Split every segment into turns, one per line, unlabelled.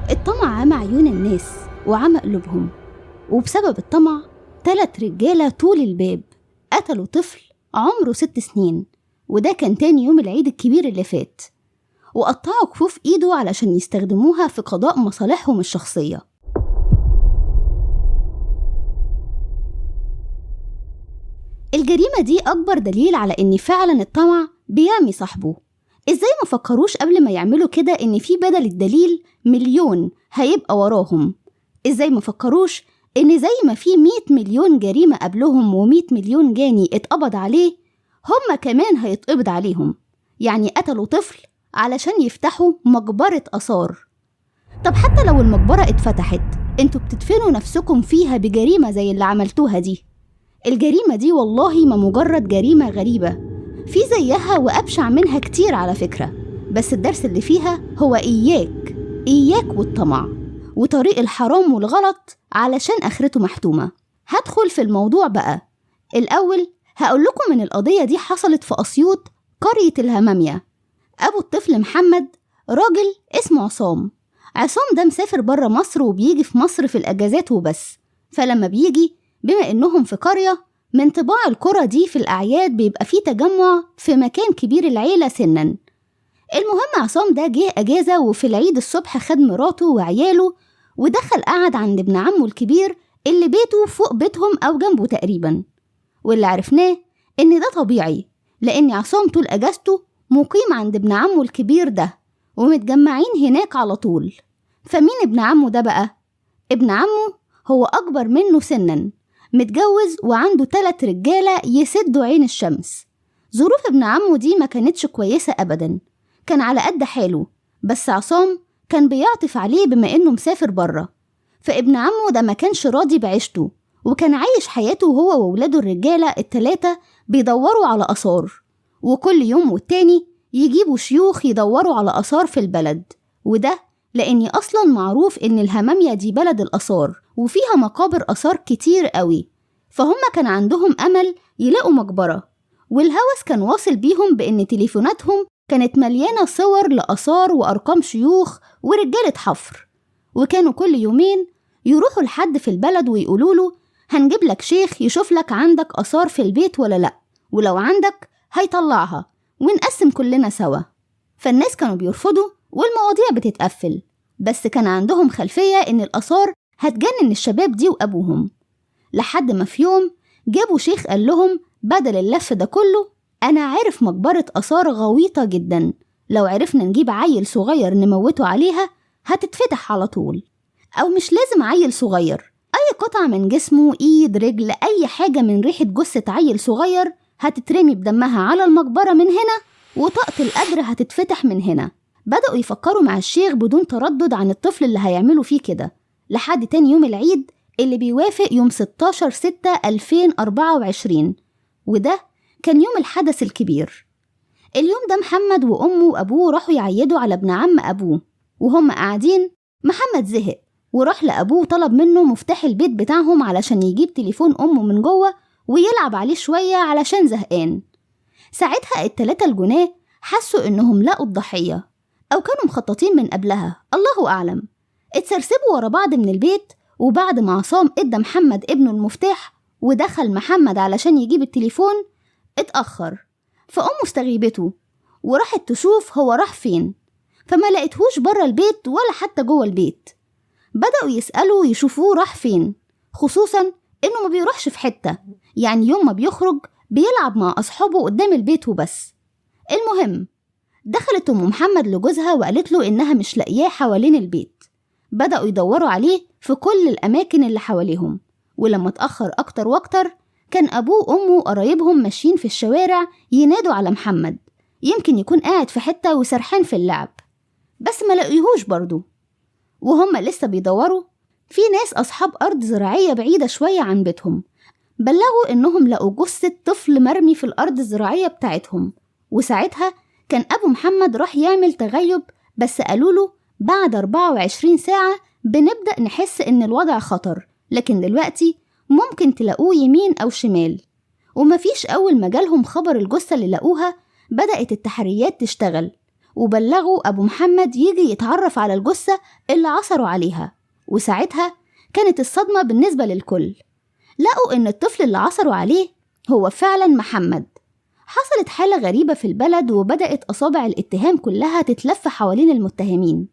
الطمع عمى عيون الناس وعمى قلوبهم، وبسبب الطمع 3 رجالة طول الباب قتلوا طفل عمره 6 سنين، وده كان تاني يوم العيد الكبير اللي فات، وقطعوا كفوف ايده علشان يستخدموها في قضاء مصالحهم الشخصية. الجريمة دي أكبر دليل على إن فعلا الطمع بيعمي صاحبه. إزاي ما فكروش قبل ما يعملوا كده إن في بدل الدليل 1,000,000 هيبقى وراهم؟ إزاي ما فكروش إن زي ما في 100 مليون جريمة قبلهم و100 مليون جاني اتقبض عليه، هم كمان هيتقبض عليهم؟ يعني قتلوا طفل علشان يفتحوا مقبرة آثار. طب حتى لو المقبرة اتفتحت، انتوا بتدفنوا نفسكم فيها بجريمة زي اللي عملتوها دي. الجريمة دي والله ما مجرد جريمة غريبة، في زيها وأبشع منها كتير على فكرة، بس الدرس اللي فيها هو إياك إياك والطمع وطريق الحرام والغلط علشان آخرته محتومة. هدخل في الموضوع بقى. الأول هقول لكم إن القضية دي حصلت في أسيوط، قرية الهمامية. أبو الطفل محمد راجل اسمه عصام. عصام ده مسافر برا مصر وبيجي في مصر في الأجازات وبس. فلما بيجي، بما إنهم في قرية، من طباع القرى دي في الأعياد بيبقى فيه تجمع في مكان كبير العيلة سنا. المهم عصام ده جه أجازة، وفي العيد الصبح خد مراته وعياله ودخل قعد عند ابن عمه الكبير اللي بيته فوق بيتهم أو جنبه تقريبا. واللي عرفناه إن ده طبيعي، لأن عصام طول أجازته مقيم عند ابن عمه الكبير ده ومتجمعين هناك على طول. فمين ابن عمه ده بقى؟ ابن عمه هو أكبر منه سنا، متجوز وعنده 3 رجالة يسدوا عين الشمس. ظروف ابن عمه دي ما كانتش كويسة أبدا، كان على قد حاله، بس عصام كان بيعطف عليه بما إنه مسافر برا. فابن عمه ده ما كانش راضي بعيشته، وكان عايش حياته هو وولاده الرجالة 3 بيدوروا على آثار، وكل يوم والتاني يجيبوا شيوخ يدوروا على آثار في البلد. وده لأني أصلا معروف إن الهمامية دي بلد الآثار وفيها مقابر آثار كتير قوي، فهم كان عندهم أمل يلاقوا مقبرة. والهوس كان واصل بيهم بإن تليفوناتهم كانت مليانة صور لآثار وأرقام شيوخ ورجالة حفر، وكانوا كل يومين يروحوا لحد في البلد ويقولوا له هنجيب لك شيخ يشوف لك عندك آثار في البيت ولا لأ، ولو عندك هيطلعها ونقسم كلنا سوا. فالناس كانوا بيرفضوا والمواضيع بتتقفل، بس كان عندهم خلفية إن الآثار هتجنن الشباب دي وأبوهم. لحد ما في يوم جابوا شيخ قال لهم بدل اللف ده كله أنا عارف مقبرة آثار غويطة جدا، لو عرفنا نجيب عيل صغير نموته عليها هتتفتح على طول. أو مش لازم عيل صغير، أي قطعة من جسمه، إيد، رجل، أي حاجة من ريحة جثة عيل صغير هتترمي بدمها على المقبرة من هنا، وطاقة القدر هتتفتح من هنا. بدأوا يفكروا مع الشيخ بدون تردد عن الطفل اللي هيعملوا فيه كده، لحد تاني يوم العيد اللي بيوافق يوم 16/6/2024، وده كان يوم الحدث الكبير. اليوم ده محمد وأمه وأبوه راحوا يعيدوا على ابن عم أبوه، وهم قاعدين محمد زهق وراح لأبوه وطلب منه مفتاح البيت بتاعهم علشان يجيب تليفون أمه من جوه ويلعب عليه شوية علشان زهقان. ساعتها 3 الجناه حسوا إنهم لقوا الضحية، أو كانوا مخططين من قبلها، الله أعلم. اتسرسبوا ورا بعض من البيت، وبعد ما عصام ادى محمد ابنه المفتاح ودخل محمد علشان يجيب التليفون اتأخر، فأمه استغيبته وراحت تشوف هو راح فين، فما لقيتهوش برا البيت ولا حتى جوه البيت. بدأوا يسألوا يشوفوه راح فين، خصوصا إنه ما بيروحش في حتة، يعني يوم ما بيخرج بيلعب مع أصحابه قدام البيت وبس. المهم دخلت أم محمد لجوزها وقالت له إنها مش لاقياه حوالين البيت. بدأوا يدوروا عليه في كل الأماكن اللي حواليهم، ولما اتأخر أكتر وأكتر كان أبوه وأمه وقرايبهم ماشيين في الشوارع ينادوا على محمد، يمكن يكون قاعد في حتة وسرحان في اللعب، بس ما لقيهوش برضو. وهم لسه بيدوروا، في ناس أصحاب أرض زراعية بعيدة شوية عن بيتهم بلغوا إنهم لقوا جثة طفل مرمي في الأرض الزراعية بتاعتهم. وساعتها كان أبو محمد راح يعمل تغيب، بس قالوا له بعد 24 ساعة بنبدأ نحس إن الوضع خطر، لكن دلوقتي ممكن تلاقوه يمين أو شمال. ومفيش أول ما جالهم خبر الجثة اللي لقوها بدأت التحريات تشتغل، وبلغوا أبو محمد يجي يتعرف على الجثة اللي عثروا عليها. وساعتها كانت الصدمة بالنسبة للكل، لقوا إن الطفل اللي عثروا عليه هو فعلا محمد. حصلت حالة غريبة في البلد، وبدأت أصابع الاتهام كلها تتلف حوالين المتهمين،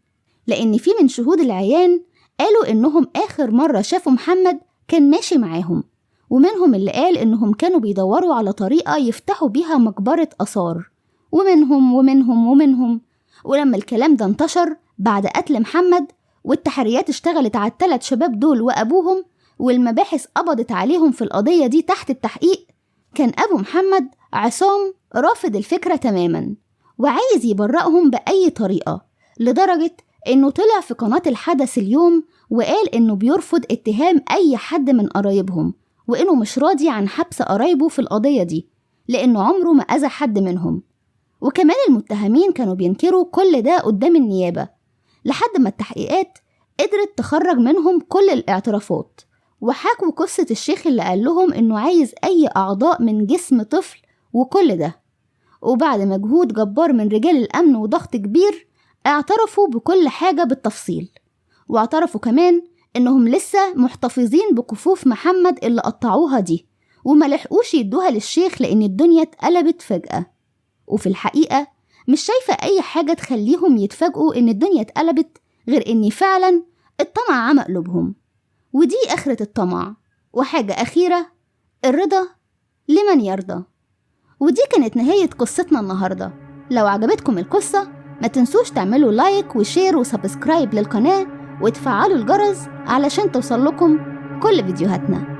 لأن في من شهود العيان قالوا إنهم آخر مرة شافوا محمد كان ماشي معاهم، ومنهم اللي قال إنهم كانوا بيدوروا على طريقة يفتحوا بيها مقبرة آثار، ومنهم ومنهم ومنهم. ولما الكلام ده انتشر بعد قتل محمد، والتحريات اشتغلت على ال3 شباب دول وأبوهم، والمباحث قبضت عليهم في القضية دي تحت التحقيق، كان أبو محمد عصام رافض الفكرة تماما وعايز يبرأهم بأي طريقة، لدرجة إنه طلع في قناة الحدث اليوم وقال إنه بيرفض اتهام أي حد من قرايبهم، وإنه مش راضي عن حبس قرايبه في القضية دي لأنه عمره ما أذى حد منهم. وكمان المتهمين كانوا بينكروا كل ده قدام النيابة، لحد ما التحقيقات قدرت تخرج منهم كل الاعترافات، وحكوا قصة الشيخ اللي قال لهم إنه عايز أي أعضاء من جسم طفل وكل ده. وبعد مجهود جبار من رجال الأمن وضغط كبير اعترفوا بكل حاجة بالتفصيل، واعترفوا كمان إنهم لسه محتفظين بكفوف محمد اللي قطعوها دي وما لحقوش يدوها للشيخ لأن الدنيا اتقلبت فجأة. وفي الحقيقة مش شايفة أي حاجة تخليهم يتفاجئوا إن الدنيا اتقلبت غير إن فعلا الطمع عمى قلوبهم، ودي آخرة الطمع. وحاجة أخيرة، الرضا لمن يرضى. ودي كانت نهاية قصتنا النهاردة. لو عجبتكم القصة ما تنسوش تعملوا like و share و subscribe للقناة وتفعلوا الجرس علشان توصل لكم كل فيديوهاتنا.